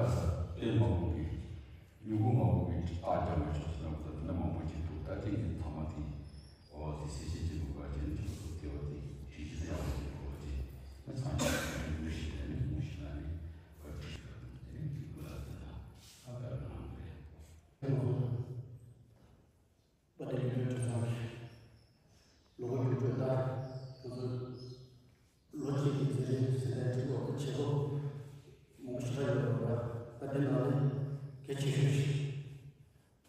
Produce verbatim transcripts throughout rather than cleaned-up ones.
དཔེ་མང་པོ་གི་མྱུ་གུ་མང་པོ་གི་རྟགས་རྒྱག་མི་ཆོག་ཟེར་ན་ད་དེ་ན་མང་པོ་ཅིག་འདུག་ད་དེ་ངས་ཐ་མ་དེ་འོ་དེ་སེ་ཤེས་ཀྱི་འདུག་པ་ཅན་ཁྱོད་ཚོ་དེ་བ་དེ་ཁྲིད་ཀྱི་ཟེར་ཡག་པོ་ཅིག་གོ་བ་ཅིག་ན་ཚང་མ་ཅིག་མྱུ་གུ་ཞིག་དེ་ནས་མྱུ་གུ་ཞིག་ན་ནས་བ་ཁྲིད་ཀྱི་ར་དེ་ནས་མྱུ་གུ་ལ་དེ་ལ་ཨ་ཀ་ར་ནང་རེད། བ་དེ་ལས་ཡོད་དྲི་བཟང་གི་ལོ་གོ་རྒྱུ་སྤྲོད་ད་ང་ཚོ་ལོ་གཅིག་གི་ཚེ་རིང་ཟེར་ནས་ཁྲི་འོག་ཏུ་བྱེད་སྒོ་མང་པོ་ཞེ་དྲག་ཡོད་པ་ད་དེ་ནང་ནས་གལ་ཆེ་ཤོས་ཤིག་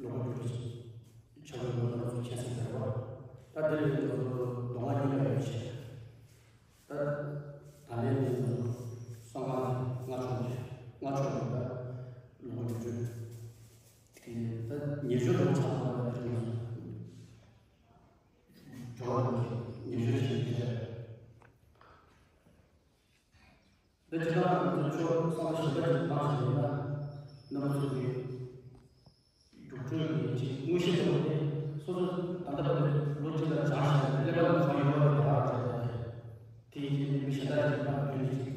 ལོ་གོ་རྒྱུ་ཆགས་པའི་ལོ་ན་ཚོ་ཁྱད་བསད་ཟེར་བ་ད་དེ་ལས་ང་ཚོ་གདོང་བ་གཉིས་ཀ་ཡོད་ཆེད། ད་ད་ལན་ནི་སང་ང་ང་ཆོག་ཆེ་ང་ཆོག་ནི་ད་ལོ་ངོ་དྲུག་ཅུ་དེ་ད་ཉེ་ཞོ་རོང་ཆགས་པ་ལ་རིང་ལ་འགྲོ་བ་ཉེ་ཞོ་ཞིག་དེ་རེད། ད་ཅི་ལ་ང་ཚོ་ཆོག་སང་ཞིབ་པ་ཅིག་བཏང་ཞིག་ཡོད་ན་རྣམ་པ་ཚོ་གི་རྒྱུགས་སྤྲོད་ཀྱི་ཅིག་དངོས་གཞི་དེ་ཚོ་དེ་སོ་སོ་ད་ལྟ་བར་དུ་ལོ་གཅིག་ལ་སྦྱངས་བཞག་ནས་ཀླད་པ་ལ་གང་ཡོད་པ་དེ་རག་བྱས་ཏེ། དེ་ཡིན་དུས་མི་གཞན་དག་གིས་ཕར་བསྟུན་ནས་ཅིག་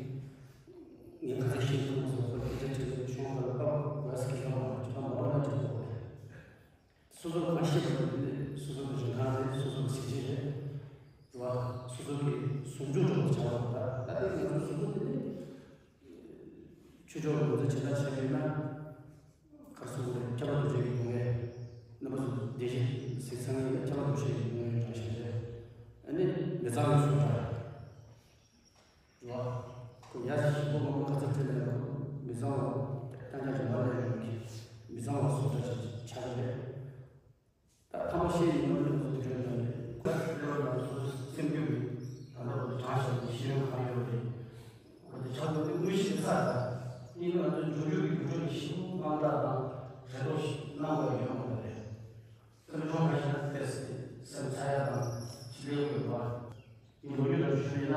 ངས་ག་ཚོད་ཤེས་ཐུབ་མ་སོང་ཁོ་སྐད་ཆ་དྲིས་ནས་ཆུང་བ་ལ་ཕར་བ་སི་ཀི་ལ་མ་ཅིག་ཕར་མ་རོགས་ན་དྲིས་དགོས་རེད། སོ་སོ་གང་ཤེས་པ་དེ་སོ་སོ་གི་རིན་ཐང་རེད། སོ་སོ་གི་གཟི་བརྗིད་རེད། རེད་བ། སོ་སོ་གི་ཟུང་འཇུག་འགྲོ་བ་བྱ་བ་རེད། ད་ལྟ་ང་ཚོ་ཟུང་འཇུག་དེ་ནི་ཆོས་ཕྱོགས་ལ་ང་ཚོ་བྱེད་ཐབས་བྱས་པ་ཡིན་ན། ག་རེ་ཟེར་དགོས་རེད། ཁྱད་པར་དུ་བྱེད་ཀྱི་ཡོང་ངེས། རྣམ་པ་ཚོ་བདེ་སྐྱིད་ཟེར་ཚང་ཡིན་ན་ཁྱད་པར་དུ་བྱེད་ཀྱི་ཡོང་ངེས་དྲང་ཞིག་རེད། ཨ་ནི་མི་གཙང་བའི་ཟུར་ར་རེད་བ། ཁོ་ཡ་ཞིག་ཞིག་པོ་མང་པོ་ག་ཚོད་བྲིས་ན་ཡང་མི་གཙང་བ་རྐྱང་རྐྱང་གི་མ་ལས་ཡོང་གི་མི་གཙང་བ་ཟུར་ར་ཞིག་ཆགས་ཀྱི་རེད། ད་ཐ་མ་ཤེས་ཡིན་ནོ་ནི་ཁོ་ཚོ་བརྗོད་ཡོད་རེད། ཁོ་ཚོ་ལ་སོ་སོ་སེམས་རྒྱུད་ཀྱི་ད་ལྟ་བར་དུ་དྲང་ཞིང་ཤེས་ཡོན་གང་ཡོད་རེད། ཁོ་ཚོ་ཆགས་ཡོད་དེ་དངོས་གཞི་དེ་ས་ད་ཡིན་ང་ཚོ་འབྱུང་འགྱུར་གྱི་འགྱུར་འགྲོས་ཀྱི་ཤིང་དམག་འཐབ་དང་རེ་དོགས་ཤིག་གནང་དགོས་ཡོད་མ་རེད། སེམས་ཆུང་བ་ཞིག་ན་ཏེས་སེམས་ཚ་ཡ་དང་ཕྱི་ལས་དགོས་པ། ཡིན་ལོ་རྒྱུས་ལ་ཞུས་ན་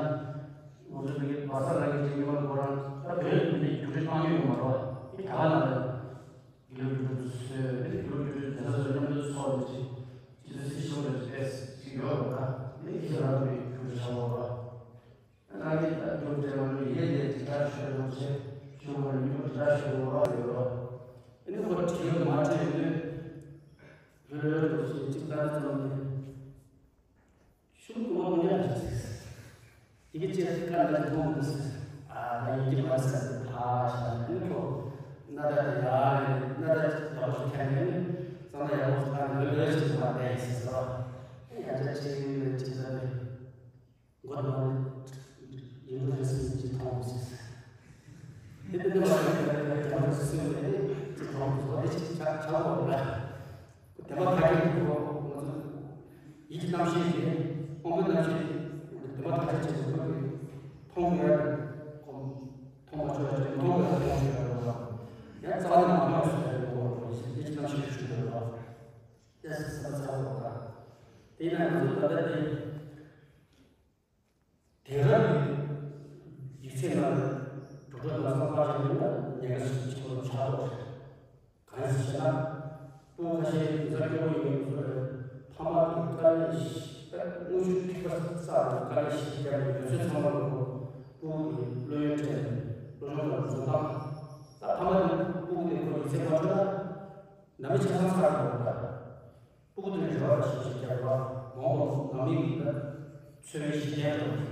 ང་ཚོ་མི་བ་ས་ལ་ཡི་ཅིག་ཉི་མ་ཁོ་རང་ད་བོད་ཡིག་མི་འདི་རྒྱུགས་སྤྲོད་བཏང་རྒྱུ་ཡོད་མ་རེད་བ། དེ་ག་ལ་ན་རེད། དགེ་ལུགས་རྒྱུགས་སྤྲོད་བཟོས་ཏེ་དགེ་ལུགས་རྒྱུགས་སྤྲོད་དེ་ཚོ་མཉམ་དུ་ཚོགས་ནས་ཅིག་ཅི་ཚོད་སྲིད་ཤོར་རེད་ཏེས་ཅིག་ཡོད་རེད་ད། དེ་ཁྱེད་རང་ཚོ་ཡི་རྒྱུགས་སྤྲོད་བྱ་བ་རེད། ང་གིས་ད་རྒྱུགས་སྤྲོད་མ་ལུས་ཡེ་ལས་དེ་ལྟར་ཤོད་རོགས་བྱེད་ཞུ་བར་རྒྱུགས་སྤྲོད་ཤོད་རོགས་ཡོད་རོགས། ཨ་ནི་ཁོ་བྲིས་ཡོད་མ་བྲིས་ཡོད་ནས་ལྷོད་ལྷོད་རོགས་བྱེད་ཅིག་ལྟར་ཙམ་ནས། ཤུགས་མང་པོ་ཉར་ཅིག་ཡི་གེ་བཅས་ཀྱི་དཀར་འདྲ་མཐོང་མི་སྲིད། ཨ་ད་ཡི་གེ་མ་ཟད་དེ་ཕ་ཞག་ནི་ཁོ་སྣ་ད་དེ་ཡག་རེད། སྣ་ད་ཡག་པོ་ཞིག་ཐལ་ནས་ནི་གཙང་སྦྲ་ཡག་པོ་ཞིག་བཏང་ནས་ལོས་ལོས་ཞིག་མ་བསྡད་ཟེར་སོ། ཡ་ཅག་ཅིག་ནི་ཅིག་ཟ་ནི་མགོ་ནང་ནས་ཡིན་འགྲོ་རེད་ཟེར་ནས་ཅིག་མཐོང་མི་སྲིད། དེ་དེ་འདྲ་བ་ཡིན་ན་ཡང་རྒྱ་མོ་སྲིད་ནས་ཅིག་མཐོང་མི་སྲིད། དེ་ཅིག་ཆགས་ཆགས་འོང་ལ། དེ་མ་ཐག་གི་ཁོ་ང་ཚོ་ཡིད་ཀྱི་རྣམ་ཤེས་ཀྱི་དབང་པོའི་རྣམ་ཤེས་དེ་མ་ཐག་ཅིག་ཁོ་གི་མཐོང་ཡ་ཁོ་མཐོང་མ་ཆོག་ཡ་མཐོང་ཡ་མཐོང་ཆོག་ཡ་ཡོད་ལ། ཡང་རྩ་བ་ནས་མ་མཐོང་བ་སོགས་ཡ་ཡོད་ལ། ཡིད་ཀྱི་རྣམ་ཤེས་ཀྱི་ཆོས་ཡོད་ལ། ཡ་སྲིད་སེམས་པ་ཚ་བ་ལ། དེ་ཡིན་ན་ང་ཚོ་ད་ལྟ་དེ། དེང་རབས་ཀྱི་ཡིག་ཚད་ནང་འགྲོ་གྲོན་ལ་སོགས་པ་ཞིག་ཡིན་ན་ཉེན་ཁ་ཞིག་ཆེན་པོ་ཆགས་ཡོད་རེད། གང་ཡིན་ཟེར་ན། སྤུ་གུ་ཁ་ཤས་ཡིན་ས་སྐྱོ་པོ་ཡིན་ཡོད་ཚོད་རེད། ཕ་མ་གི་དཀའ་ལས་ཤིག་དངོས་ཤུགས་ཐེག་པ་བསགས་ནས་དཀའ་ལས་ཤིག་བརྒྱབ་ནས་ཡོད་ཚད་ཚང་མ་ལ་ཁོ་སྤུ་གུ་གི་བློ་ཡོན་སྤྲད་ནས་སློབ་སྦྱོང་ལ་འཛུལ་སྟངས། ད་ཕ་མ་གི་སྤུ་གུ་དེ་ཁོ་ཡིག་ཚད་མ་འཕྲོད་ན། ནམ་ཡང་ཆ་ཚང་ཚར་དགོས་པ་འདྲ། སྤུ་གུ་དེ་ནས་རེ་བ་ཞིག་ཞིག་བརྒྱབ་པ་མང་བ་ནང་མི་གིས་ད་འཚོ་བའི་གཞི་རྟེན་འགྲོ་གི་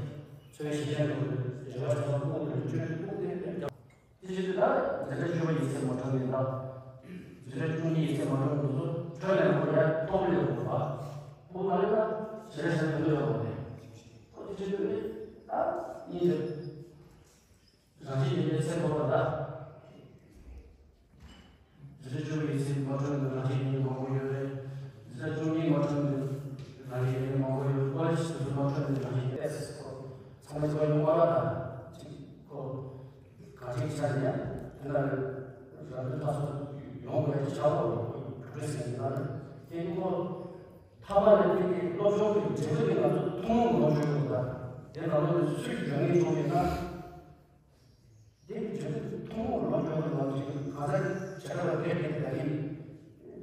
འཚོ་བའི་གཞི་རྟེན་འགྲོ་གི་རེ་བ་ཆ་ཚང་སྤུ་གུ་དེ་ནས་བཅོལ་སྤུ་གུ་དེ་ནས་བརྒྱབ། དེ་བཞིན་དུ་ད་འཛིན་གྲྭ་བཅུ་པ་ཡིག་ཚད་མ་འཕྲོད་མཁན་དང་། འཛིན་གྲྭ་བཅུ་གཉིས་ཡིག་ཚད་མ་འཕྲོད་མཁན་ཚོ་འཕྲོད་ནས་ཁོ་ཡར་ཐོབ་ལས་དགོས་པ། ཁོ་མ་ལས་ན་ཞེ་དྲག་ཞེ་དྲག་དོན་དུ་ཡོང་བ་རེད། ཁོ་དེ་བཞིན་དུ་ནི་ད་གཉིས་རེད། རང་བཞིན་ཡིན་པའི་ཚེ་འཁོར་བ་ལ། འཛིན་གྲྭ་བཅུ་པའི་ཚེ་མ་གྲོལ་ནས་རང་བཞིན་ཡིན་མང་པོ་ཡོད་རེད། འཛིན་གྲྭ་བཅུ་གཉིས་མ་གྲོལ་ནས་རང་བཞིན་ཡིན་མང་པོ་ཡོད། ཀོ་ལེ་ཇི་དེ་ཚོ་མ་གྲོལ་ནས་རང་བཞིན་ཏེས་ཁོ་ཚང་མ་ཚོ་ཡོང་བ་ལ་ད་ཅིག་ཁོ་གང་ཅིག་ཆ་ནས་དེ་ལ་རང་བཞིན་ལྟ་སོགས་ཡོང་དགོས་ཀྱི་ཆགས་པ་རེད། ཁོ་ཡི་བུ་ཁྲིད་ཟེར་ཡིན་ན་རེད། དེ་ཁོ་མཐའ་མ་ནས་དེ་གི་སློབ་སྦྱོང་གི་འབྲས་བུ་དེ་ང་ཚོ་ཐུན་མོང་མ་གྲོལ་ཡོང་ད་དེ་ནང་ལོགས་ནས་སུས་ཀྱི་རང་ཉིད་བྱུང་ཡོད་ན། འདི་ནི་བྱང་ཆུབ་ཐུན་མོང་མ་གྲོལ་བའི་ལམ་ཞིག་གང་ཟག་བྱེ་བྲག་པ་དེ་ནི་ད་ནི་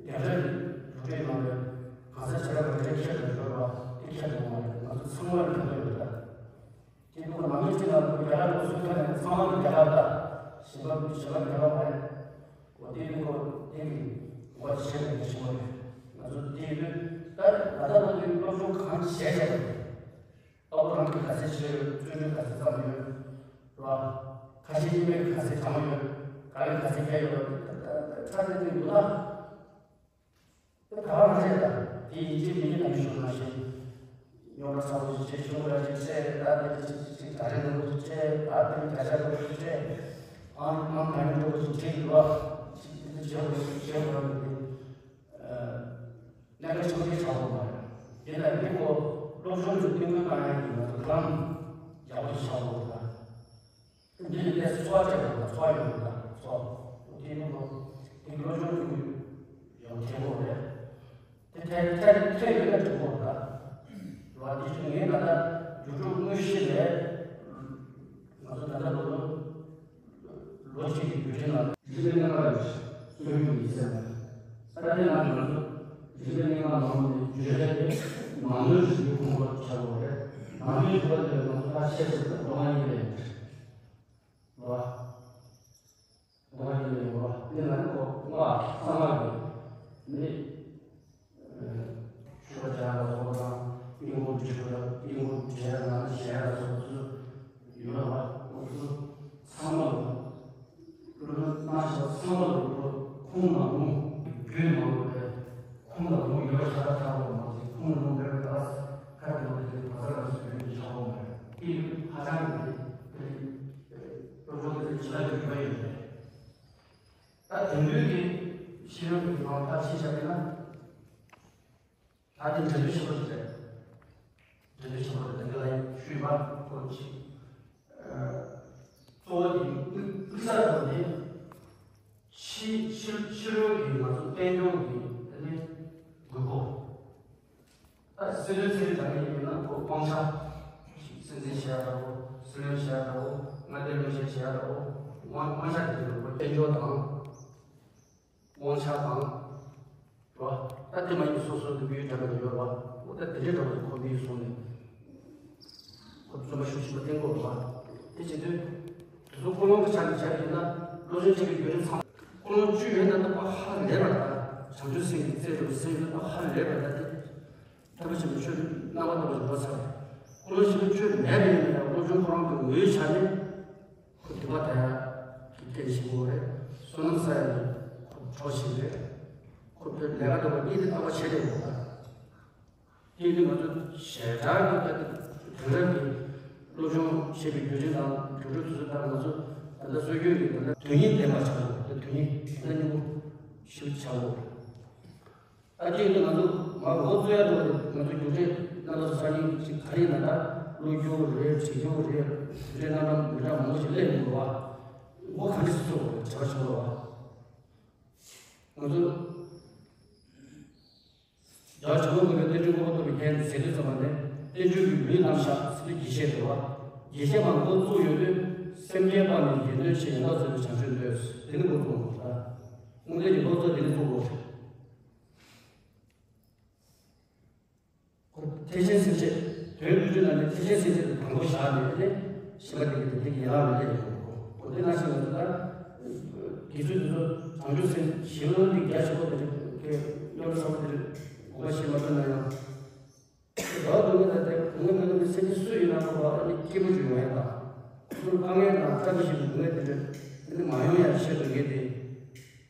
དེ་འདྲ་ནི་རུ་འདྲེན་གནང་བའི་གང་ཟག་བྱེ་བྲག་པ་དེ་ཁྱད་དུ་འགྱུར་བ་དེ་ཁྱད་དུ་འོང་བ་རེད། ང་ཚོ་ཚང་མ་ལ་ཁྱད་དུ་འགྱུར་ད། དེ་ནི་ཁོ་ནང་མི་གཅིག་ལ་ཁོ་རྒྱ་གར་ལ་སུ་ཐོན་ནས་ཚང་མ་ལ་རྒྱ་གར་ད་གཞན་པ་གཞན་པ་རྒྱ་གར་མ་རེད། བྱས་བྱས་པ་རེད། དཔའ་བོ་རང་གི་ག་ཚད་ཆེ་ཡོད། བཙུན་མོའི་ག་ཚད་ཙམ་ཡོད། རེད་བ། ཁ་ཆེ་གཉིས་པའི་ག་ཚད་གྲངས་ཡོད། ག་ལ་ག་ཚད་ཁྱད་ཡོད་པ་ཁྲ་ཁྲ་ཁྲ་ཁྲ་ཡོད་ལ། དེ་ག་བ་རེད་ད། དེ་ཡིན་གཅིག་མིན་གཅིག་ནང་ཞུགས་ན་ཞིག་རྙོག་དྲ་ཚ་པོ་ཞིག་བྱེད། ཆུང་དྲགས་ཞིག་བྱས། ད་དེ་ཅིག་ཅིག་གྲ་སྒྲིག་ནོར་བུ་ཞིག་བྱས། ད་དེ་བརྒྱ་ཆ་ནོར་བུ་ཞིག་བྱས། ཨང་ཨང་ག་ཡོད་འགྲོ་བུ་ཞིག་བྲིས་ཡོད་པ། ཞིག་དེ་བྱེད་དགོས་ཞིག་བྱེད་དགོས་རེད་དེ། གནད་འགག་ཆུང་ཆུང་ཆགས་དགོས་མ་རེད། དེ་ལ་མི་ཁོ་སློབ་སྦྱོང་གི་སྟེང་མའི་དཀའ་ངལ་གྱི་ང་ཚོ་ལམ་ཡག་པོ་ཞིག་ཆགས་དགོས་རེད། འདི་ནི་ལས་སུ་འཚོ་བ་སྤྲད་དགོས་དང་འཚོ་བ་ཡོང་དགོས་དང་འཚོ་བ་དེ་ནི་ལོ་དེ་སློབ་སྦྱོང་གི་ཡང་ཐེབས་དགོས་རེད། དེ་ཐེ་ཐེ་ཐེ་ཡོད་ན་འགྲིག་གོ་ད། རེད་བ། དེ་ཚོ་ངས་ད་ལྟ་རྒྱུགས་སྤྲོད་དངོས་གཞི་ལས་ང་ཚོ་ད་ལྟ་ལོ་ལོ་ལོ་གཅིག་གི་བརྒྱུད་རིམ་ལ་རིག་པའི་གནས་ལྔ་ལ་གསོན་ཡོང་གི་ཡིན་ཟེར་ན། ས་དེ་ནང་ང་ཚོ་རིག་པའི་གནས་ལྔ་ནང་ནས་བརྗོད་བྱ་དེ་ནང་དོན་རིག་པའི་ཁུངས་ལ་ཆགས་དགོས་རེད། ནང་དོན་རིག་པ་དེ་ང་ཚོ་ད་ཆེ་ཆེར་མདོ་སྔགས་གཉིས་ལས་ཡིན། རེད་བ། མདོ་སྔགས་ཀྱི་ལས་ཡོད་རེད་བ། དེ་ལ་ནི་ཁོ་སྔགས་གསང་སྔགས་ཀྱི་ནི་ཆོས་པ་བྱ་ལ་སོགས་དང་དཀྱིལ་འཁོར་སྒྲིག་པ་དང་དཀྱིལ་འཁོར་བྲི་ཡ་དང་བཞེངས་ཡ་ལ་སོགས་ཚུལ་ཡོད་རེད་བ། ཁོ་ཚོ་ཚང་མ་ལ་ལོ་ན་ཆེ་བ་ཚང་མ་ལ་ཁོ་ཁུངས་དང་ལུང་རྒྱུན་མང་པོ་རེད། ཁུངས་དང་ལུང་ཡོད་པ་ཤ་སྟག་ཆགས་པ་མ་ཟད་ཁུངས་ལུང་མེད་པ་ད་ཁ་དེ་ལ་དེ་བ་ས་ལ་སུ་ཡོད་ཀྱི་ཆགས་པ་མ་རེད། དེ་ཧ་ཅང་གི་དེ་སློབ་སྦྱོང་དེ་ལ་ཇི་ལྟར་ཡོད་པ་ཡོད་རེད། ད་དེང་དུས་ཀྱི་ཤེས་ཡོན་གྱི་ནང་ད་ཆེས་ཆེ་བ་ཡིན་ན། ད་དེ་འགྲན་བསྡུར་ཆེན་པོ་ཞིག་རེད། འགྲན་བསྡུར་ཆེན་པོ་རེད། དེ་འདྲ་ལ་ཞུས་པ་ཁོ་ཅིག་གཙོ་བོ་དེ་དམིགས་བསལ་དུ་ནི་ཕྱི་ཕྱི་ཕྱི་རོལ་གྱི་ང་ཚོ་དཔལ་འབྱོར་གྱི་དེ་ནི་དགོས་མཁོ། ད་སྲིད་དོན་ཚན་རིག་དྲ་མཁན་ཡིན་ན་ཁོ་དབང་ཆ་ཞིག་སྲིད་འཛིན་བྱེད་ཡ་འདྲ་བོ། སྲིད་བློན་བྱེད་ཡ་འདྲ་བོ། མངའ་སྡེ་བློན་ཆེན་བྱེད་ཡ་འདྲ་བོ། དབང་དབང་ཆ་དེ་ཚོ་དཔལ་འབྱོར་དང་། དབང་ཆ་དང་། རེད་བ། ད་དེ་མ་ཡིན་སོ་སོ་དུ་བུའི་འདྲ་མི་འདྲ་ཡོད་རེད་བ། འོ་ད་དེ་འདྲའི་འདྲ་བོ་དེ་ཁོ་བུའི་སོང་ནས་ཁོ་བཙུན་མ་ཤུགས་ཆེན་པོ་བསྟེན་དགོས་རེད་བ། དེ་བྱེད་དུས་དེ་ཚོ་ཀུན་སློང་གི་ཆ་ནས་བྱས་པ་ཡིན་ན་བློ་སྦྱོང་བྱེད་པའི་བརྒྱུད་རིམ་ཚང་མ་ཀུན་སློང་བཅུ་ཡོད་ན་ད་ཕར་ལས་པ་ད་བྱང་ཆུབ་སེམས་ཀྱི་རྩལ་འགྲུབ་སེམས་ཡོད་ན་ཕར་ལས་པ་ད་དེ། ཐར་པ་ཆེན་པོ་ཆོས་རྣམ་པར་དག་པ་ཞིག་འགྲོ་ཚར་བ་རེད། ཁོ་རང་ཞིག་ལ་ཆོས་མེད་པ་ཡིན་ན་ཡང་བློ་སྦྱོང་ཁོ་རང་གི་ངོས་ཆ་ནས་ཁོ་སྡིག་པ་དག་ཡ་གི་རྟེན་ཞིག་ཡོད་རེད། བསོད་ནམས་བསགས་ཡ་ནི་ཁོ་གྲོགས་ཤིག་རེད། ཁོ་བོད་ལས་ཀ་འདོད་པ་གཉིས་དེ་རྟག་པར་བྱེད་བསྡད་ཡོད་པ། དེ་ནི་ང་ཚོ་ཞེ་དྲག་གི་ད་དེང་རབས་ཀྱི་སློབ་སྦྱོང་བྱེད་པའི་བརྒྱུད་རིམ་དང་རྒྱུགས་སྤྲོད་དུས་ཚོད་ལྟར་ང་ཚོ་ད་ལྟ་སྲོལ་རྒྱུན་གྱི་ད་ལྟ་དོན་སྙིང་ལྡན་པ་ཆགས་ཡོད་རེད། དོན་སྙིང་ད་སྙིང་པོ་ཞིག་ཆགས་ཡོད་རེད། ད་དེ་ཡིན་དུས་ང་ཚོ་མར་འགོ་བཙུགས་ཡ་འགྲོ་བ་དེ་ང་ཚོ་རྒྱུགས་སྤྲོད་རྣམ་པ་ཚོ་ཆ་རྐྱེན་ཅིག་ག་རེ་ཡིན་ན། ད་བློ་སྐྱོ་བོ་རེད། བྱེད་སྐྱོ་བོ་རེད། རྒྱུགས་སྤྲོད་རྣམ་གྲངས་མི་འདྲ་མང་པོ་ཞིག་སླེབས་ཡོང་གི་རེད་བ། འགོ་ག་འདྲ་ཞིག་ཚུགས་དགོས་རེད། བྱ་བ་ཆེན་པོ་རེད་བ། ང་ཚོ་རྒྱལ་བ་བྱམས་པ་མགོན་པོས་བསྟན་འགྲོའི་བཀོད་པ་རྟོགས་པའི་རྒྱན་དུ་མཛད་དུས་ཙམ་པ་ནས་བསྟན་འགྲོའི་ལུས་རྣམ་གཞག་ཟེར་དུས་རྒྱས་བཤད་རེད་བ། རྒྱས་བཤད་མར་འགོ་བཙུགས་ཡོང་དུས་སེམས་བསྐྱེད་སྤངས་ནས་ཡོན་ཏན་ཆེ་ཡང་དག་རྫོགས་པའི་བྱང་ཆུབ་འདོད། དེ་ནི་འགོ་བཙུགས་དགོས་རེད། དངོས་གནས་ཀྱི་འགོ་བཙུགས་དེ་ནི་བཙུགས་དགོས་རེད། ཁོ་ཐེག་ཆེན་སེམས་བསྐྱེད། དོན་བསྡུས་གྲུབ་རྣམས་ནི་ཐེག་ཆེན་སེམས་བསྐྱེད་དུ་དང་པོ་བཞག་ནས་ནི་གཞན་པ་དེ་གི་དེ་དེ་གི་ཡན་ལག་ལ་སླེབས་ཡོང་གི། འོ་དེ་ནང་བཞིན་ང་ཚོ་ད་དགེ་ཚུལ་དེ་ཚོ་བྱང་ཆུབ་སེམས་ཞི་བའི་དེ་རྒྱ་ཆེ་བོ་དེ་རེད། དེ་རྙོག་དྲ་ཚ་བོ་དེ་རེད། གོ་བ་ཤེས་མ་ཐུབ་ན་ཡང་། དགའ་བ་སྡུག་བསྔལ་དང་དེ་གོང་གི་མི་ལ་ནི་སེམས་ཅན་སུ་ཡིན་ན་ཁོ་བ་ནི་སྐྱིད་པོ་ཅིག་ཡོང་ཡ་དང་། ཁོ་ཚོར་དཀའ་ངལ་དང་སྐྲག་པ་ཞིག་སྡུག་བསྔལ་དེ་འདྲ་དེ་ནི་མ་ཡོང་ཡ་བཤད་དགོས་ངེས་ཏེ།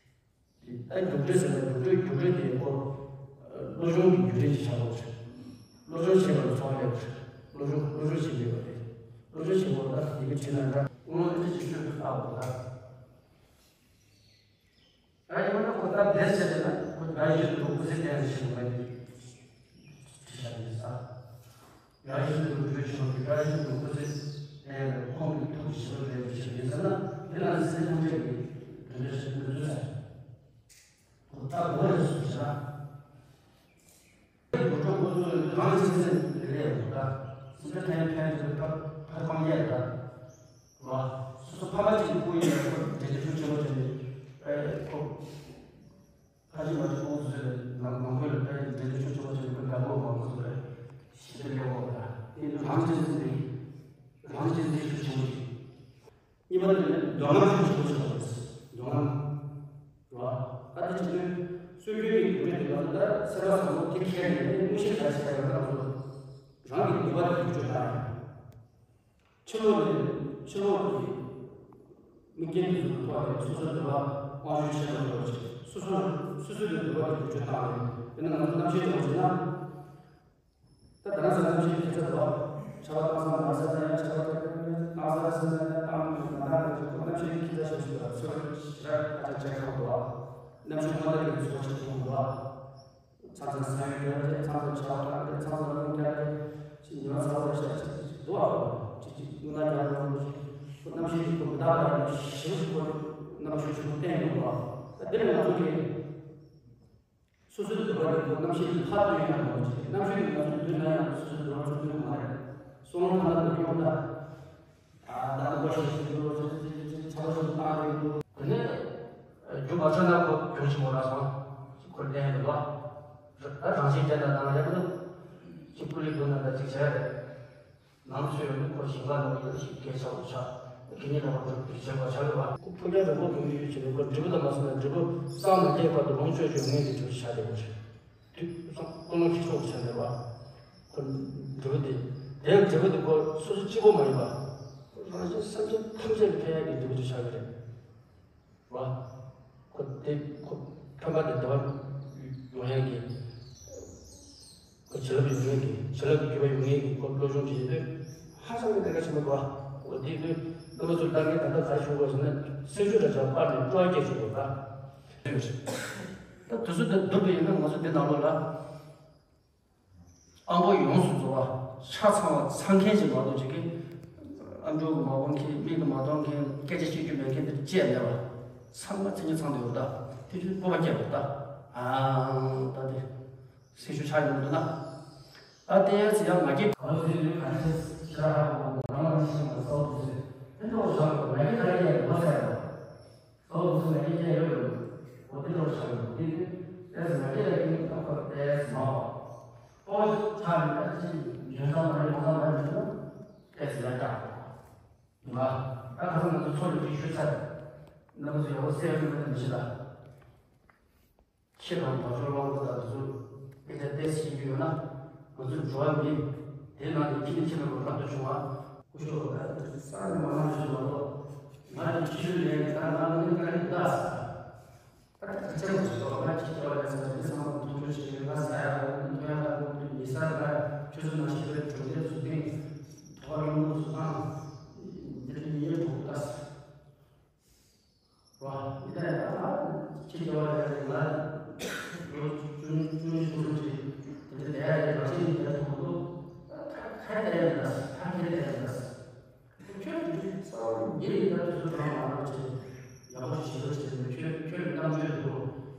ད་རྒྱུགས་སྤྲོད་ཟེར་ན་རྒྱུགས་སྤྲོད་རྒྱུགས་སྤྲོད་དེ་ཁོ་སློབ་སྦྱོང་གི་བརྒྱུད་རིམ་ཅིག་ཆགས་ཡོད་རེད། སློབ་སྦྱོང་བྱེད་པ་ལ་ཚོར་བ་སླེབས་རེད། སློབ་སྦྱོང་སློབ་སྦྱོང་བྱེད་དགོས་པ་རེད། སློབ་སྦྱོང་བྱེད་དགོས་པ་ད་ཡི་གེ་བྲིས་ན་འདྲ། དངོས་གནས་ཅིག་ཤོད་དུ་བཏགས་དགོས་ད། ད་ཡིན་ན་ཁོ་ད་བསྡད་བྱས་ན་ཁོ་ད་ཡིན་དུ་སྐུ་ཚེ་བརྟན་ཞིག་མ་ཡིན། ཁྲི་ཤ་ཡིན་ས། ཡ་ཡིན་དུ་འགྲོ་ཆོག་གི། ཡ་ཡིན་དུ་སྐུ་ཚེ་བརྟན་ལ་ཁོང་གི་ཐུགས་ཞི་བ་ལྡན་པའི་ཕྱིར་ཡིན་ཟེར་ན། དེ་ལ་སེམས་ཐམས་ཅད་ཀྱི་དོན་འདྲ་ཞིག་མི་འདུག་ཟེར། ཁོ་ད་གོ་རེ་སུ་བྱ། སྒྲུབ་གྲོགས་ཁོ་ཚོས་རང་གི་སེམས་ལས་ཡོང་ད། སེམས་ཁྲལ་ཕན་ཕན་གྱི་ཕར་ཕར་སྤང་རྒྱག་ད། ར། སོ་སོ་ཕ་མ་གཅིག་གི་སྐུ་ཡིན་ན་ཁོ་འདྲེ་འདྲེ་ཤུགས་ཆེན་པོ་བྱས་ནས་ཨེ་ཁོ། ཁ་ཅིག་མ་ཅིག་ཁོང་ཚོས་ནང་ནང་ཁུལ་ལ་ཕན་འདྲེ་འདྲེ་ཤུགས་ཆེན་པོ་བྱས་ནས་ཁོ་དགའ་པོ་མང་པོ་བཟོ་རེད། ཞི་བདེ་སླེབས་འོང་ད། དེ་ནི་རང་གཅེས་འཛིན་འདི་རང་གཅེས་འཛིན་ཤུགས་ཆེན་པོ་ཞིག་གཉིས་པ་དེ་ནི་འདོད་རྔམ་ཤུགས་ཆེན་པོ་ཞིག་ཡོད་རེད། འདོད་རྔམ། རེད་བ། ད་དེ་བྱེད་དུས་སྲོལ་རྒྱུན་གྱི་རྒྱུ་འབྲས་དེ་ང་ཚོ་ད་སེམས་པ་བཟང་པོ་དེ་ཁྱེར་ནས་དངོས་གཞིར་ག་ཞིག་ཡོད་ན་ང་ཚོ་ རང་གི་འདོད་པ་དེ་བསྒྱུར་བཅོས་བཏང་ཡོད། ཕྱི་ལོགས་ནས་ཕྱི་ལོགས་ཀྱི་དམིགས་རྐྱེན་དེ་ཚོ་ཐོག་ནས་སོ་སོའི་འདོད་པ་དབང་བསྒྱུར་བྱེད་པ་འདྲ་བོ་ཞིག་སོ་སོ་སོ་སོའི་འདོད་པ་དེ་བསྒྱུར་བཅོས་བཏང་ཡོད། དེ་ནི་ང་ཚོ་རྣམ་ཤེས་འདྲ་བོ་ཞིག་ན། ད་ད་ལྟ་ས་རྣམ་ཤེས་ཀྱི་ཚད་དོ། ཆར་པ་བཏང་ས་མར་ས་ད་ཡང་ཆར་པ་བཏང་ས་ས་ན་བཏང་མ་བཏང་གི་ཁོ་རྣམ་ཤེས་ཀྱི་ཁྱད་མཚར་ཞིག་ཞིག་ལ་ཚོར་ཞེ་དྲག་ཧ་ཅང་ཆེ་ཁག་འདུག་རྣམ་ཤེས་སྔོན་བརྡ་གི་ཚོར་ཆེ་ཁག་འདུག་མཚམས་མཚམས་ས་ཡོམ་རྒྱག་སྟེ་མཚམས་མཚམས་ཆར་པ་བཏང་སྟེ་མཚམས་མཚམས་རླུང་རྒྱག་སྟེ་ཅིག་ཉི་མ་ཚ་བོ་ཞིག་ཅིག་ཅིག་འདུག་ཨ་ཅིག་ཅིག་རླུང་ནག་རྒྱག་རུང་ཁོ་རྣམ་ཤེས་ཀྱི་ཁོ་མི་རྟག་པ་ཡིན་ཞེ་པོ་ཞིག་ཁོ་རྣམ་ཤེས་ཤིག་ཁོ་བསྟན་ཡོང་འདུག་ད་དེ་ནི་ང་ཚོ་གི་སོ་སོའི་འདོད་པ་དེ་ཚོ་རྣམ་ཤེས་ཀྱི་ཕར་བཏོན་ཡག་མ་གཏོགས་ཅིག་རྣམ་ཤེས་ཀྱིས་ང་ཚོ་མདུན་ལ་ཡང་སོ་སོའི་འདོད་པ་ཚོ་སྟོན་གྱི་མ་རེད། སོང་ལ་ཐ་ན་འདོད་ཡོང་ད། ད་ལྟ་འདོད་པ་ཞིག་ཞིག་འདོད་ཚོ་ཚོ་ཚོ་ཚོ་ཚོ་ཚོ་ཚོ་ཚོ་ཚོ་ཚོ་དེ་ནས་རྒྱུ་མ་ཆགས་ན་ཁོ་རྒྱུ་ཆེན་པོ་རག་སོང་། ཁོ་བསྟན་འདུག་བ། ད་རང་བཞིན་བསྟན་ད་ནང་ཡག་པོ་འདུག་ཅིག་ཀུ་ལི་འདུག་ན་ད་ཅིག་བྱས་རེད། ནང་ཚོས་ནི་ཁོ་ཞིང་ཁ་ནང་ཡོད་ཞིག་སྐད་ཆ་འུ་ཆ་དགེ་བསྙེན་ལ་བར་དུ་བྱེད་པ་ཆགས་ཡོད་པ། ཁོ་ཕུགས་རྒྱང་རིང་པོ་གི་ཡུལ་ཕྱིན་ནས་ཁོ་འབྲས་བུ་དང་མ་སོང་ན་འབྲས་བུ་སངས་མ་རྒྱས་བར་དུ་ལོངས་སྤྱོད་ཡོད་ངེས་ཀྱི་འབྲས་བུ་ཆགས་བསྡད་པ་རེད། དུས་སང་ཀུན་སློང་ཤེས་ཕྱོགས་ཆགས་བསྡད་པ། ཁོ་འབྲས་བུ་དེ་དེ་ཡང་འབྲས་བུ་དེ་ཁོ་སོ་སོ་གཅིག་པོ་མ་ཡིན་པ། རང་བཞིན་སེམས་ཅན་ཐམས་ཅད་ལ་ཕན་ཡག་གི་འབྲས་བུ་དེ་ཆགས་ཀྱི་རེད། བ། ཁོ་དེ་ཁོ་ཕན་པ་དེ་བདེ་བ་ཡོང་ཡག་གི། ཁོ་བྱིན་རླབས་ཡོང་ཡག་གི་བྱིན་རླབས་ཀྱི་རྒྱུ་བ་ཡོང་ཡག་གི་ཁོ་བློ་སྦྱོང་བྱེད་དུས་ཧ་ཅང་གི་གནད་འགག་ཆེན་པོ་འདུག་འོ་དེ་དུས་རྣམ་པ་ཚོ་ལྟ་མཁན་ད་ལྟ་ག་རེ་ཞུ་དགོས་ཟེར་ན་སེམས་ཤུགས་འདྲ་ཆགས་པར་ནས་སྤྲོ་བ་སྐྱེ་ཆོག་གོ་ད། ད་དུས་ཚོད་འདི་བསྡུར་བ་ཡིན་ན་ང་ཚོ་འདི་ནང་ལོགས་ལ། དབང་པོ་ཡོངས་སུ་རྫོགས་པ་ཆ་ཚང་བ་ཚང་མཁན་ཞིག་མ་གཏོགས་ཅིག་གིས་ཨ་མཆོག་གིས་མ་དགོངས་མཁན་མིག་གིས་མ་མཐོང་མཁན་སྐད་ཆ་བཤད་རྒྱུ་མེད་མཁན་དེ་བཅས་མེད་པ་ཚང་མ་མཚན་ཉིད་ཚང་དུ་ཡོད་ད། དེ་ཚོས་སྤོབས་པ་སྐྱེ་དགོས་ད། ཨང་ད་དེ་སེམས་ཤུགས་ཆག་ཡོང་འདུག་ན། ད་དེ་ཚེ་ཡང་མ་སྐྱེས། གང་ཟེར་ཡོད་ག་ཤེས་ཤ་ར་ཧ་གོ་རང་ལ་ཤེས་པ་གསལ་དུ་ཟེར་དེ་འདྲ་བོ་བཞག་དགོས་མ་གི་ད་ཡས་ལོ་ཟེར་བ། གཙོ་བོ་ཚོ་ལ་ཡིད་ཆེས་ཡོད་རེད། འོ་དེ་ལོ་ཆགས་ཡོད་དེ་དུས་ཏེས་ལ་སྐད་ཡོད་ཀྱི་ཨ་ཁོ་ཏེས་མ་འོ། ཨོ་ཆགས་ཡོད་ཨ་ཅི་འཇོན་ས་མ་རེད་ཡོང་ས་མ་རེད་ཟེར་ན་ཏེས་ལ་ཀ་ང་ད་ག་ས་ང་ཚོ་ཚོ་ལ་ཅིག་ཞུས་ཚར། ནམ་ཚོ་ཡག་པོ་གསལ་ཡོད་མེད་ན་མི་ཤེས་ད། ཁྱེད་རང་བ་ཚོ་ལོང་གོ་ད་དུ་ཚོ་ཨེ་ཅག་ཏེས་ཤེས་རྒྱུ་ཡོད་ན་ང་ཚོ་འགྲོ་བ་མི་དེ་ནང་ནས་ཁྱི་ནི་ཁྱི་ནང་ལ་རབ་ཏུ་བྱུང་བ་སྐུ་ཞབས་ད་ས་ནས་མ་གནང་ཞུ་བ་ལོ། ང་ནི་ཁྱི་ལས་ད་ང་ནི་ཀ་ནི་ད། ད་ཁྱི་ཆེན་པོ་ཞིག་ལོ་ང་ཁྱི་སྐྱེ་བ་ལས་ས་ནི་ཚང་མ་མཐོང་ཆོས་ཤིག་ང་ཟ་ཡ་ལ་ནི་ཐོ་ཡ་ལ་ནི་མི་ས་ལ་ཆུ་ཚོད་ནང་ཞིག་ལས་གྲོང་སྡེ་བཟོ་སྟེང་ཐོག་ཡོང་ལུགས་སུ་ནང་འདི་ནི་ཡེ་གྲོགས་ད། བ། ཡིན་ད་ཡིན་ད་ཁྱི་སྐྱེ་བ་ལས་ང་ལོ་ཆུང་ཆུང་ཆུང་ཆུང་ཆུང་ཞིག་དེ་འདྲ་ལས་ཡ་ལས་རང་བཞིན་ལས་ཐོག་ཏུ་ཁ་ཁ་ལས་ཡ་ལས་ཁ་ཁ་ལས་ཡ་ལས། ཁྱོད་ཀྱི་རྩ་བ་ཉིད་ཡིན་ད་དུས་ཚོད་གང་མང་རང་བྱེད་ཡག་པོ་ཞིག་བྱེད་རོགས་བྱེད་མི་ཁྱོད་ཁྱོད་ཀྱི་གཏམ་བརྗོད་དུ་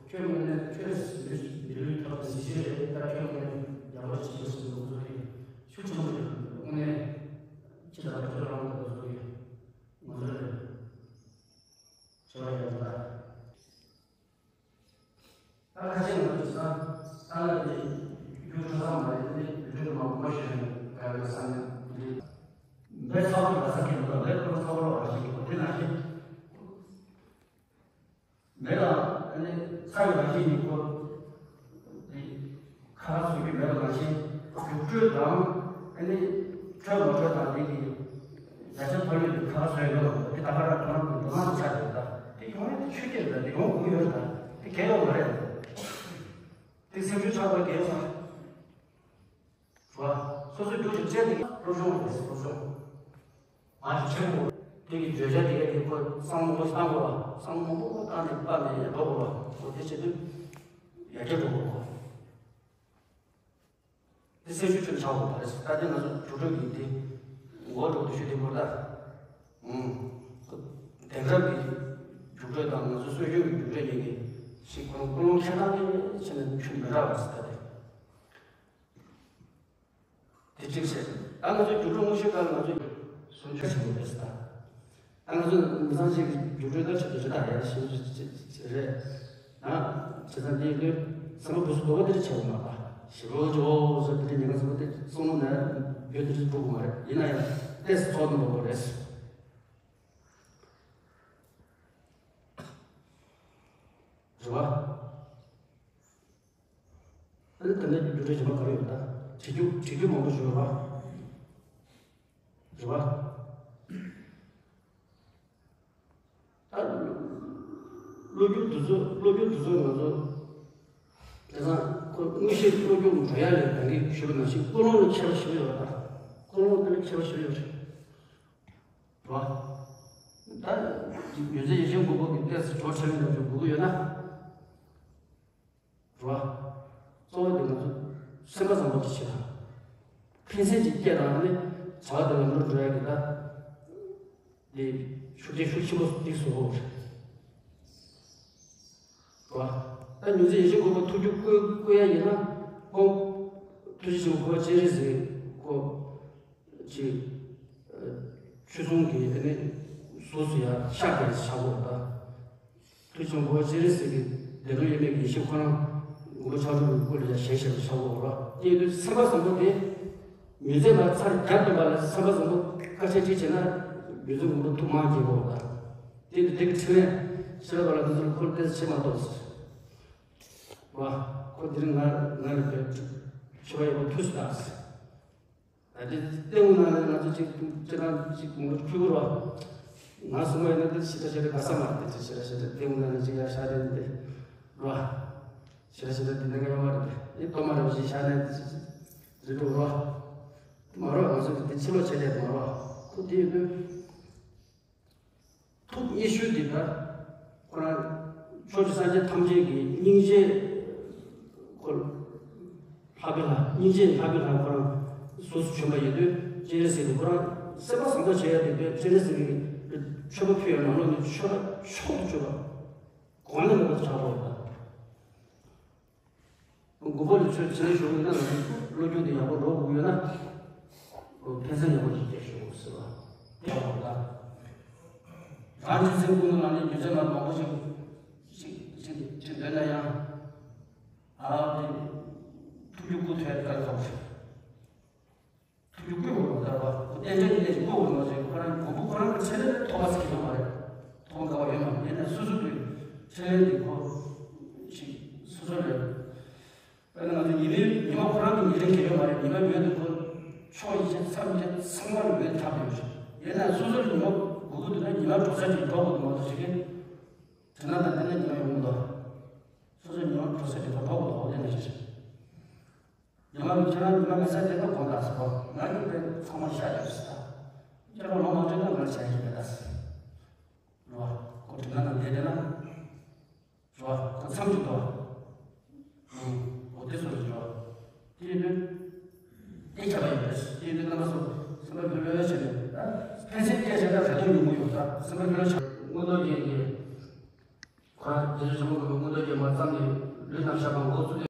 ཁྱོད་ངོས་ནས་ཁྱོད་མི་མི་ལུས་ཐོག་ཏུ་གཟི་བརྗིད་རེད་ད་ཁྱོད་ངོས་ནས་ཡག་པོ་ཞིག་བྱེད་རོགས་བྱེད་མི་ཁོ་ཚོ་ཡིན་ཤུགས་ཆེན་པོ་ཡོད་དངོས་གནས་ཁྱི་ད་ལྟ་ཁྱོད་རང་གི་ཁོ་ཚོ་ཡིན་ང་ཚོ་རེད། བྱེད་པ་ཡོད་ལ། ད་ཁ་ཆེ་ང་ཚོ་ས་ས་ལ་དེ་རྒྱུ་ཁྲོ་ས་མ་རེད་དེ་རྒྱུ་ཁྲོ་མ་མ་ཤེས་ནས་ག་རེ་ས་ནས་དེ་མེ་ཚ་བོ་ལ་ས་ཁྱེད་མ་མེ་ཁོ་ཚ་བོ་ལ་བ་ཞིག་གི་དེ་ན་ཤེས། མེ་ལ་ཨ་ནི་ཚ་ཡོད་ལ་ཤེས་ནི་ཁོ་དེ། ཁ་ཁ་བཟོ་རྒྱུ་མེད་པ་ནང་བཞིན་རྒྱུགས་སྤྲོད་དང་ཨ་ནི་འཕྲོད་མ་འཕྲོད་དང་དེ་གི་བརྒྱ་ཆ་ཐོར་ཡོད་དུ་ཁ་ཁ་བཟོ་ཡོད་ལ་དེ་ད་ག་རང་གང་རང་གི་འདོད་སྣང་དུ་ཆགས་ཡོད་ད་དེ་ཡོང་ཡོད་དེ་ཆོས་སྐད་རེད་དེ་ཡོང་དགོས་ཡོད་རེད་ད་དེ་གལ་ཡོད་མ་རེད་དེ་སེམས་ཤུགས་ཆག་པ་གལ་ཡོད་མ་རེད་བ་སོ་སོའི་རྒྱུགས་ཀྱི་རྩལ་དེ་སློབ་སྦྱོང་རེད་སློབ་སྦྱོང་མ་ཞིག་ཆེན་པོ་དེ་གི་བརྗོད་བྱ་དེ་ག་དེ་ཁོ་གསང་མང་པོ་ཞིག་བཏང་དགོས་བ་གསང་མང་པོ་བཏང་ནས་པ་ནས་ཡར་འགྲོ་དགོས་བ་ཁོ་དེ་བྱེད་དུས་ཡར་རྒྱས་འགྲོ་དགོས་བ། དེ་སེམས་ཤུགས་ཆེན་པོ་ཆགས་དགོས་པ་རེད། ད་ལྟའི་ང་ཚོ་རྒྱུགས་སྤྲོད་ཀྱི་དེ་མགོ་འགྲོ་དུ་ཞུ་དེ་མོ་ལྟར། ཨུམ། དེང་རབས་ཀྱི་རྒྱུགས་སྤྲོད་དང་ང་ཚོ་སྲོལ་རྒྱུན་གྱི་རྒྱུགས་སྤྲོད་གཉིས་ཀྱི་ཞིག་ཀུན་ཀུན་སློང་ཁྱད་ཐག་ཆེ་ནས་ཆུ་མི་འདྲ་བ་ཞིག་ད་དེ། དེ་གཅིག་བྱས། ད་ང་ཚོ་རྒྱུགས་སྤྲོད་དངོས་གཞིའི་སྐབས་ལ་ང་ཚོ་སུམ་ཅུ་ཞིག་ཡོད་རེད་ད། ད་ང་ཚོ་མི་ཚང་གཅིག་གི་རྒྱུགས་སྤྲོད་ལྟར་ཆེད་དུ་རེ་ད་ཡར་ཞིབ་རེད། ད་བྱས་ཙང་འདི་ལོས་སེམས་པ་བུ་སུ་དོ་བ་དེ་རེད་བྱེད་དགོས་མ་པ་ཞིབ་རོ་ཇོ་ཟེར་དེ་ཉེན་ཁ་ཟེར་བ་དེ་སོང་ནས་ཡོད་དེ་རེད་འགྲོ་དགོས་མ་རེད་ཡིན་ན་ཡང་ཏེས་ཚོགས་འདུ་འགྲོ་དགོས་རེད། རེད་བ། ཨ་ནི་དེ་འདྲ་རྒྱུ་འབྲས་གཞན་པ་ག་རེ་ཡོད་ད། བྲིས་རྒྱུ་བྲིས་རྒྱུ་མང་པོ་ཞིག་ཡོད་པ། རེད་བ། ད་སློབ་སྦྱོང་དེ་ཚོ་སློབ་སྦྱོང་དེ་ཚོ་ང་ཚོ་དེང་སང་ཁོ་དངོས་གཞི་སློབ་སྦྱོང་འགྲོ་ཡ་ལས་ད་གིན་ཞུས་པ་ནང་བཞིན་ཀུན་སློང་ལ་ཁྱད་པར་ཞེ་པོ་ཡོད་པ་དང་། ཀུན་སློང་དེ་ལ་ཁྱད་པར་ཞེ་པོ་ཡོད་རེད་བ། ད་ཡོད་ཚད་ཡེ་ཤེས་མགོན་པོ་གི་ལྟས་སུ་གྲོགས་ཆེན་མོ་འདྲ་ཞིག་དགོས་ཀྱི་ཡོད་ན། རེད་བ། གཙོ་བོ་དེ་ང་ཚོ་སེམས་པ་བཟང་པོ་ཅིག་བྱེད་དང་། ཕན་སེམས་ཅིག་སྐྱེ་དང་ནི་བྱ་བ་དེ་ལམ་འགྲོ་འགྲོ་ཡ་གི་ད། དེ་ཤུགས་རྐྱེན་ཤུགས་ཆེན་པོ་འདི་བཟོ་གི་རེད་བ། ད་ཉུང་ཙེ་ཡེ་ཤེས་མགོན་པོ་ཐུགས་རྒྱུད་བསྐུལ་བསྐུལ་ཡ་ཡིན་ན་ཁོང་ཐུགས་རྗེ་ཆེན་པོ་གོ་ཅི་རེད་ཟེར་ཁོ། ཅིག་ཆོས་སྲུང་གི་ཨ་ནི་གཟུགས་སུ་ཡ་ཤར་བའི་ཤར་བོ་ད། ཐུགས་ཆེན་པོ་ཅི་རེད་ཟེར་གི་བདེ་སྟོང་དབྱེར་མེད་ཀྱི་ཡེ་ཤེས་ཁོ་རང་མགོན་པོ་ཕྱག་དྲུག་གི་སྐུ་ལ་ཡ་ཞལ་ཞེས་པའི་ཤར་བོ་ར། དེ་ཡིན་དུས་སེམས་པ་བཟང་པོ་དེ་མི་ཚེ་ལ་ཚར་བརྒྱབ་ཐུབ་པ་ལ་སེམས་པ་བཟང་པོ་དཀའ་ཆེན་ཅིག་བྱས་ན་མི་ཚེ་མགོན་པོ་ཐུགས་མང་སྐྱེ་བོ་ད། དེ་དུས་དེ་གི་འཕྲིན་ལས་ཤེས་རབ་པ་ལ་འདི་ཚོར་ཁུར་ཏེ་ཆེ་མ་གཏོགས་ཟེར་བ། ཁོ་དེ་རིང་ང་ང་ལ་བས་ཆེ་བ་ཡོད་པ་ཐུགས་སུ་ད་ཟེར། ད་དེ་ལྟེ་བོ་ནང་ལ་ང་ཚོ་གཅིག་སྤྱི་བཏང་གཅིག་ངོ་འཁྱུག་རོགས། ང་སུ་མ་ཡིན་ན་དེ་ཞེ་དྲག་ཞེ་དྲག་དགའ་ས་མ་རེད། དེ་ཞེ་དྲག་ཞེ་དྲག་ལྟེ་བོ་ནང་ལ་གཅིག་ཡར་ཤར་དེ་འདི་རོགས། ཞེ་དྲག་ཞེ་དྲག་དེ་ནས་ག་ཡོང་བ་རེད། དེ་ལྟོ་མ་རེད་ཞེས་ཤར་ནས་དེ་རེད་འགྲོ་རོགས། མ་རོགས་ང་ཚོ་དེ་ཕྱི་ལོགས་ཆ་རྒྱག་མ་རོགས། ཁོ་དེ་ཡོད་དུས། ཐུགས་མཉེས་ཤོས་འདི་ལྟར་ཁོ་རང་ཕྱོགས་བཅུའི་སངས་རྒྱས་ཐམས་ཅད་ཀྱི་སྙིང་རྗེ་ཁོ་ལྷག་པའི་ལྷ། སྙིང་རྗེ་ལྷག་པའི་ལྷ་ཁོ་རང་གཟུགས་སུ་བྱོན་པ་ཡིན་དུས་སྤྱན་རས་གཟིགས་ནི་ཁོ་རང་སེམས་པ་བཟང་པོ་བྱེད་ཡ་དེ་དཔེ་སྤྱན་རས་གཟིགས་ཀྱི་མཆོད་པ་ཕུལ་ཡ་ནང་ལོགས་ནས་མཆོད་པ་མཆོག་ཏུ་གྱུར་པ་གོང་ནས་མང་པོ་ཆགས་པ་ཡོད་པ། མགོན་པོ་ལ་ཆོས་བྱེད་ཞུ་ཡིན་ན་ང་ཚོ་བློ་སྦྱོང་དེ་ཡག་པོ་འགྲོ་དགོས་ཡོད་ན། ཕན་སེམས་ཡག་པོ་ཞིག་སྐྱེ་ཞུ་དགོས་ཟེར་བ། དེ་ཡག་པོ་ད། རང་གི་སེམས་ཀུན་ནང་ནས་སྒྱུ་རྩལ་མ་མང་པོ་ཞིག་ཞིག་ཞིག་ཞིག་འདོན་ན་ཡང་། ཨ་ནི་ཐུགས་རྒྱུད་ཀུན་ཐོན་དཀའ་ལས་ཁག་པོ་ཞིག་ཐུགས་རྒྱུད་ཀུན་བོར་བ་ལྟར་བ། རྟེན་འབྲེལ་གྱི་ལས་ཀྱི་དངོས་པོ་མ་བྱས་ཁོ་རང་མགོན་པོ་ཁོ་རང་གི་འཕྲིན་ལས་ཐོབ་པ་ཟེར་གྱི་ཡོད་མ་རེད། ཐོབ་པ་འགའ་བ་ཡོད་མ་རེད། ཡིན་ནའི་སོ་སོ་གི་འཕྲིན་ལས་འདི་ཁོ་ཞིག་སོ་སོ་ལས། དཔེར་ན་ང་ཚོ་ཉི་མའི་ཉི་མ་ཁོ་རང་གི་ཉི་རན་གྱི་ཡོད་མ་རེད། ཉི་མ་འོད་དེ་ཁོ་ཕྱོགས་ཡི་ཆེ་མཚམས་ཆེ་ཚང་མར་འོད་ཁྱབ་ཡོད་རེད། ཡིན་ནའི་སོ་སོར་ཉི་མ་དགོས་ཀྱི་འདུག་ན་ཉི་མ་འགྲོ་ས་ཅིག་འགྲོ་དགོས་འདུག་མ་གཏོགས་ཅིག་གིས་དྲན་ན་ད་འདི་ན་ཉི་མ་ཡོང་གི་འདུག་སོ་སོ་ཉི་མ་འགྲོ་ས་ཅིག་འགྲོ་འགྲོ་དགོས་འདུག་འོ་དེ་འདྲ་ཞིག་རེད། ཉི་མ་ཁྱེད་རང་ཉི་མ་མེད་ས་དེ་ན་དགོངས་དག་ཟེར་བ། ང་གཉིས་པའི་ཚང་མ་ཤ་རྒྱགས་ཟེར། ཁྱེད་རང་ལོ་མང་དྲན་ན་ང་ལ་བྱ་ཡིན་མེད་ད་ཟེར། རེད་བ། ཁོ་དྲན་ན་ན་བསྡད་བསྡད་ན། རེད་བ། ཁོ་མཚམས་ཅིག་འདུག་བ། ཨང་། འོ་དེ་སོ་རེད་རེད་བ། དེ་ཡིན་དུས། དེ་ཁྱབ་པ་ཡིན་པས། དེ་ཡིན་དུས་རྣམ་པ་ཚོ་སེམས་པ་ལྷོད་ལྷོད་བྱས་ནས། ཕན་སེམས་སྐྱེ་བྱས་ན་རེ་དོགས་ཉུང་ངུ་ཡོད་ད། སེམས་པ་ལྷོད་ལྷོད་བྱས། མངོན་རྟོགས་རྒྱན་གྱི། ཁོ་རང་རྗེ་བཙུན་ཆེན་པོ་མགོན་པོ་མངོན་རྟོགས་རྒྱན་མ་ཙམ་ནས་ལུས་རྣམ་ཤེས་པ་འགོ་བཙུགས་ཏེ།